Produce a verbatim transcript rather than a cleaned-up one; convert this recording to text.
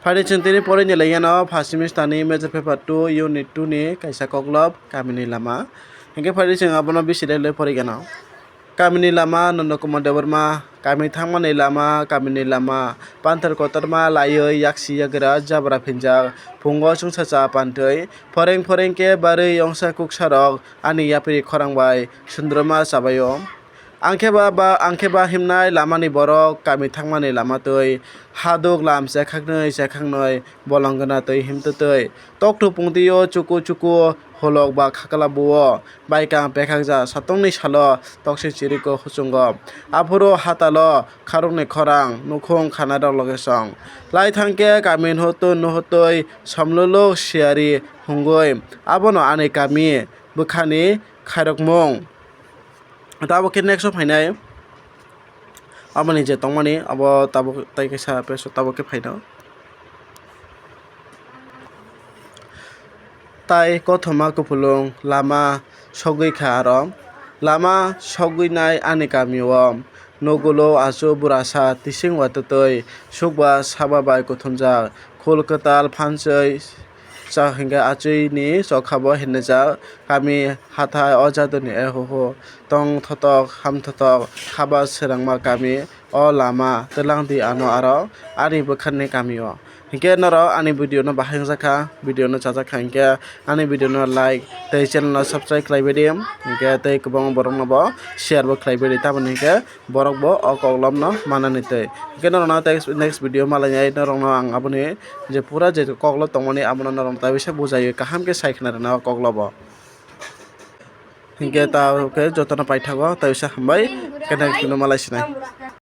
Phaidi chwng tini porwi ni lai yano first semester ni major paper two unit two ni kaisa koklop kamini lama. Hinkhe phaidi chwng abono bisi lai lai porwi gano. Kamini lama Nandakumar Debbarma, kami thangmani lama, kamini lama, panthor kotorma laiwi yaksi yagra jabra phinjak, phungo chwngsacha pantwi, phoreng phoreng khe barwi yongsa kuksarok ani yapri khorang bai sundruma chabaio. Angkhe ba, ba, angkhe ba himnai lamani borok kami thangmani lama twi haduk lam chekhaknwi chekhaknwi bolong gana twi himtwtwi. Tokthupungtwio chuku chuku holok ba khakla buo. Baikang pekhakjak satongni salo toksik chiriko huchungo. Aphuru hatalo kharokni khorang nukhung khanarok loge song. Lai thangkhe kami nuhutwi nuhutwi somluluk siyari hungwi abono ani kami bwkhani khairokmung. Tabuk khe next o phainai. Aboni je tongmani abo tabuk tai kaisa episode tabuk khe phaino. Tai kothoma kupulung lama sogwi kha aro. Lama sogwi nai ani kami o. Nogulo achu burasa tising watwtwi sukba saba bai kuthumjak. Khul kwtal phanswi cha hinkhe achwini chokha bo hinwijak. Kami hathai o jadoni ehoho tong thotok ham thotok haba srangma kami o lama twlang di ano aro ani bwkhani kami o. Hinkhe norok ani video no bahai wngjakha, video no chajakha hinkhe ani video no like tei channel no subscribe khlaibai di. Hinkhe tei kwbangma borok no bo share bo khlaibai di, tamoni hinkhe borok bo o koklop no manani twi. Hinkhe norok no next, next video malainai norok no ang aboni je pura je koklop tongmani abono norok no tabisa bujaiwi kaham khe sai khna rwna o koklop o. Hinkhe ta khe jotono paithago tabisa hambai, khe next video malai sinai.